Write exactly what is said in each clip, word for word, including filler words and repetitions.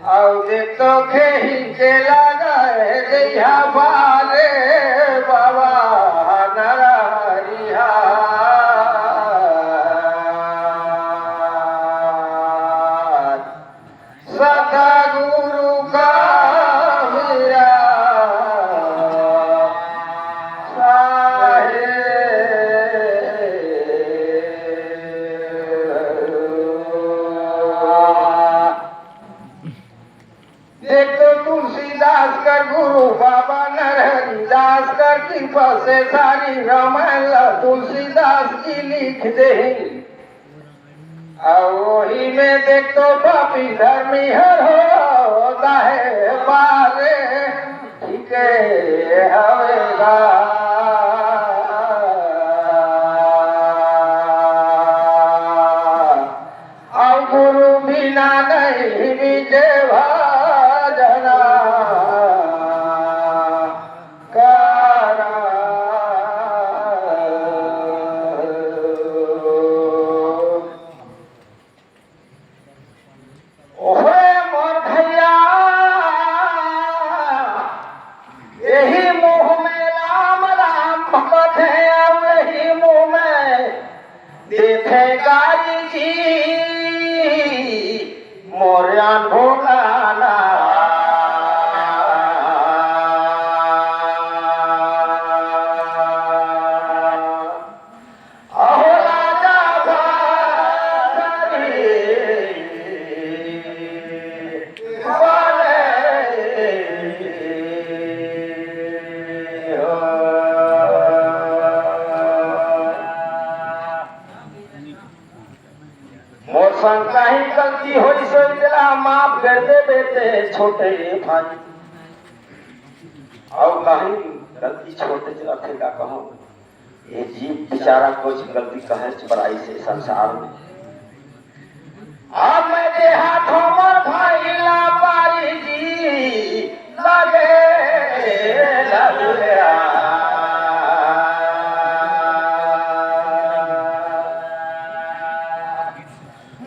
अउ देख तो खेही के लगे जइहा बारे बाबा नरहरिहा। सतगुरु का मेरा साहेब। देख तो तुलसीदास कर गुरु बाबा नरहरि दास कर कृपा से सारी रामायण ला तुलसीदास जी लिख देही। अउ ओही में देख तो पापी धर्मी हर हो दाहे बारे ठीके हवे गा। अउ गुरु बिना नहीं बीते भजना करा। ओहे मोर भैया, एही मुँह में राम राम भगत हे, अउ एही मुँह में देथे गारी जी, मोर जान भोलाना। अहो राजा भारी वाले हो। मोर संग काही गलती होइस होही तेला माफ कर देबे ते छोटे भाई। अउ काही गलती छोटे रथे का कहूँ, ये जीव बेचारा कुछ गलती कहे बड़ाई से संसार में। अब मैं देहा थोमर भाई ला पारी जी लगे लगे।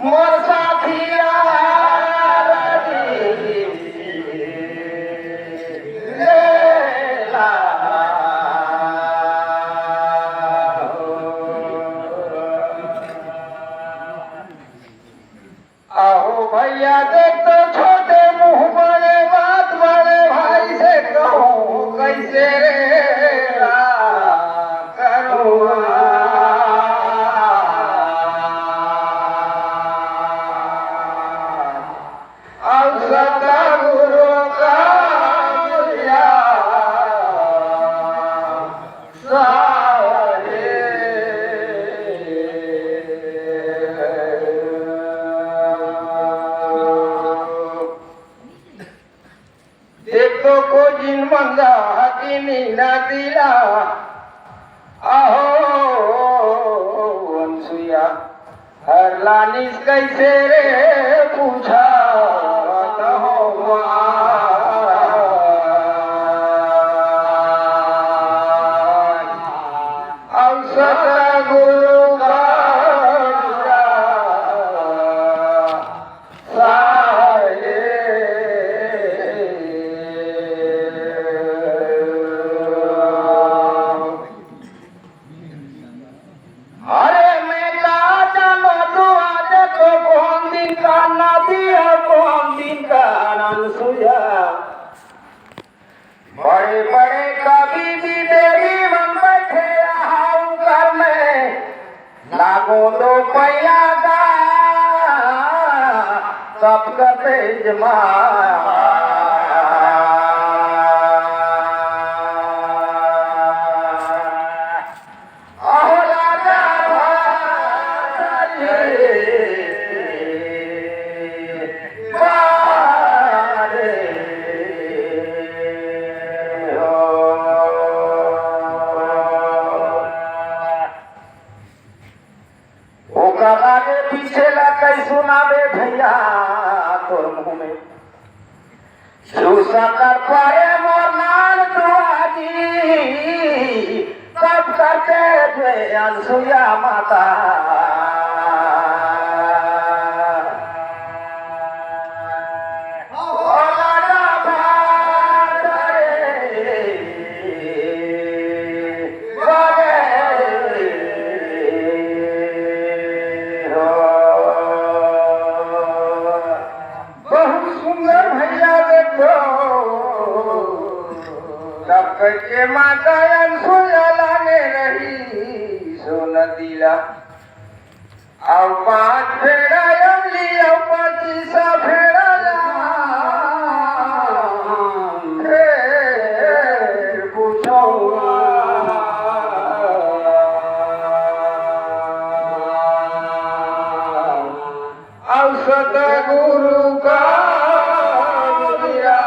मोर साथिया रवि लेला। अहो भैया देख तो छोटे मुँह बड़े बात बड़े भाई से कहूँ कैसे रे करूँ। अउ सतगुरु का मिला सारे। देख तो को जिन मंगा हकिनी ना दिला। अहो अनसुईया, हर लानिस कइसे रे पूछा तहो माय। अउ सतगुरु का अरे मैं का जानो तू आज तो कौन दिन का नदी है, कौन दिन का अनसुईया। बड़े बड़े कवि भी देवी मन बैठे यहाँ घर में। लागो दो पैया गा, सबका तेज मार। अहो राजा भाई, मारे हो। ओकर आगे पीछे ला कई सुनाबे भैया तोर मुँह में। सुसकर परे मोर नान दुआरी, तब करते जे अनसुईया माता। के माता अनसुईया लाने रहिस ओ नदी ला। अउ पाँच फेरा अमली अउ पच्चीस फेरा राम। फेर पूछो अउ सतगुरु का मिला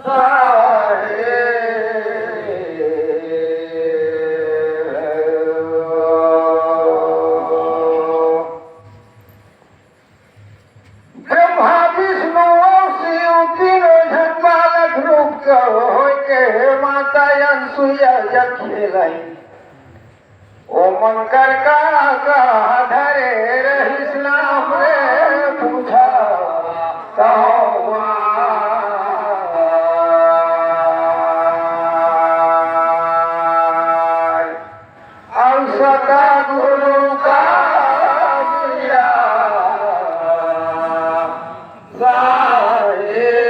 साहेब। ब्रह्मा विष्णु अउ शिव तीनों झन बालक रूप के होय के हे माता अनसुईया जग खेलई। ओमन कर का का धरे रहिस नाम रे पूछा तहु आय। अउ सतगुरु का मिला साहेब।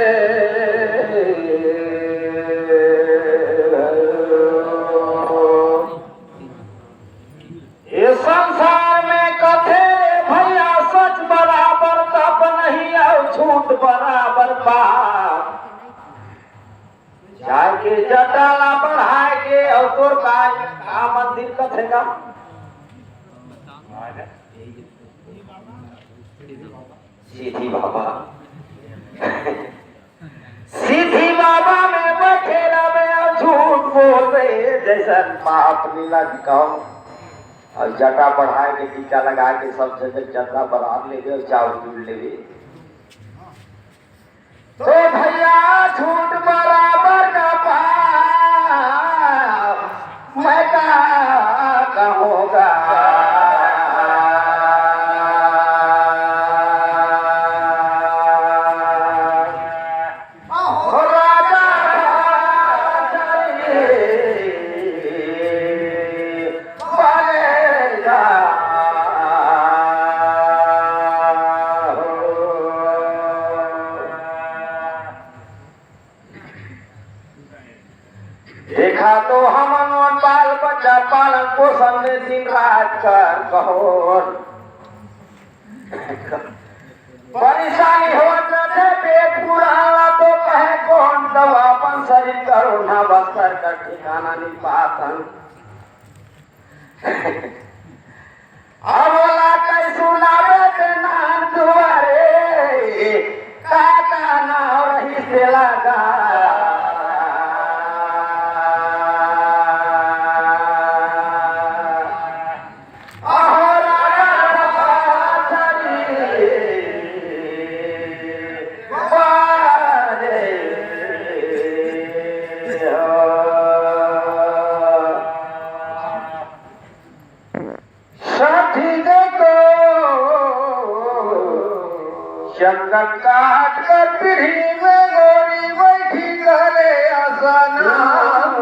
ये संसार में कथे रे भैया, सच बराबर तप नहीं अउ झूठ बराबर पाप। जाके जटा ला बढ़ाए के अउ तोर का, का मंदिर कथे का? सीधी बाबा। सीधी बाबा में बैठे रहे अउ झूठ बोल रहे, जैसन पाप लीला दिखाओ। अउ जटा बढ़ाए के टीका लगा के सब जगह जटा बराबर लेबे अउ चाउर जुड़ लेबे। तो भैया झूठ बराबर का पाप, मैं का कहूँगा। हो राजा बनेगा। देखा तो हमन मन बाल बच्चा पालन पोषण में दिन रात कर कहोन। परेशानी होत रथे, पेट पुरान ला तो कहे कोन, तब अपन शरीर करोना बस्तर का ठिकाना नहीं पातन। अब ओला कई सुनावे ते नाम दुआरे, का का नाम रहिस तेला गा। अहो राजा बारे हो। साथी देखो, चंदन काठ कर पीढ़ी में गोरी बैठी करे आसन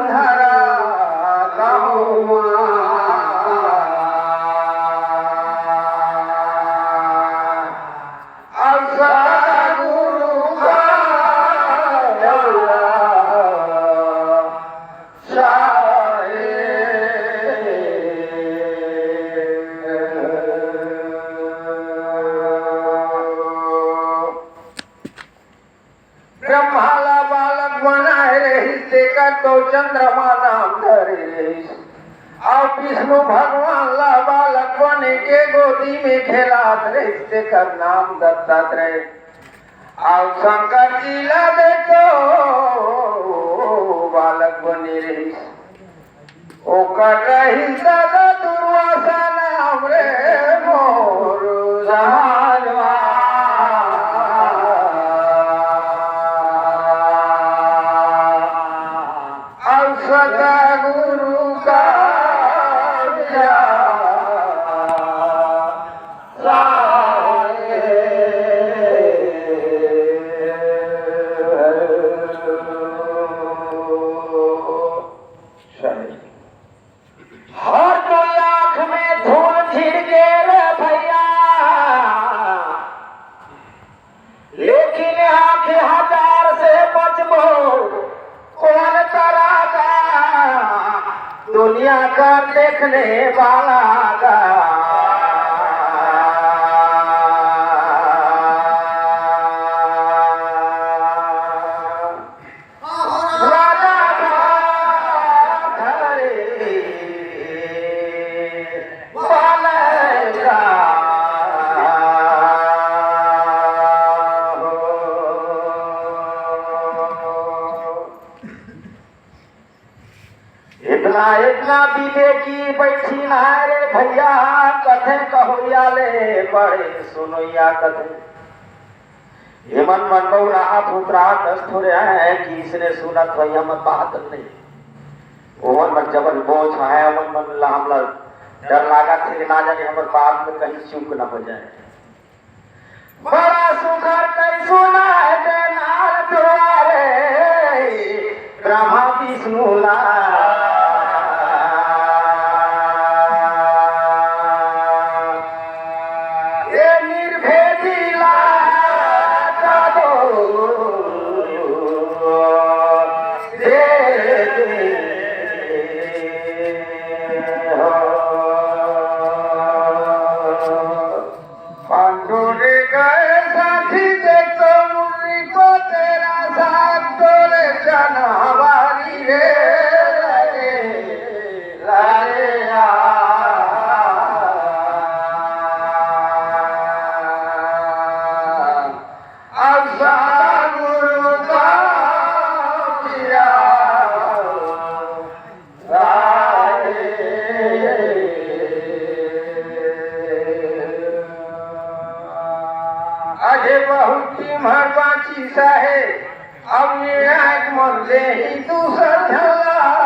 धरा कहूँ। अउ सतगुरु का ब्रह्मा ला बालक बनाए रहिस, तेकर तो चंद्रमा नाम धरे रहिस। अउ विष्णु भगवान ला बालक बने के गोदी में खेलात रहिस, तेकर नाम दत्तात्रेय। अउ शंकर जी ला देखो बालक बने रहिस, ओकर रहिस दादा दुर्वासा नाम रे मोर समाजवा। अउ सतगुरु का मिला हर कोई आँख में धूल छिड़के रे भैया। वाला गा। राजा का धरे वाला गा। इतना, इतना विवेकी बैठी ना रे भैया, कथे कहोइया ले बड़े सुनोइया कथे। एमन मन बउराहा फुतराहा कस थोरे हैं कि इसने सुनत होई हमर बात नहीं। ओमन मन जबन बोझ है, ओमन मन ला हमला डर लागत हे कि ना जाने हमर बात में कहीं चूक न हो जाए। बड़ा सुघर कई सुना है तेनार दुआरे, ब्रह्मा विष्णु ला। ये निर्भेदी ला का दो दे दे हो। पांडुरे गए साथी देखो मुरली को तेरा साथ तोरे जनवारी रे। लारे, लारे आ। अब सतगुरु का दिया। अझे बहुत टीम हर बाँची साहेब, अब निर्णायक मन ले ही दूसर झला।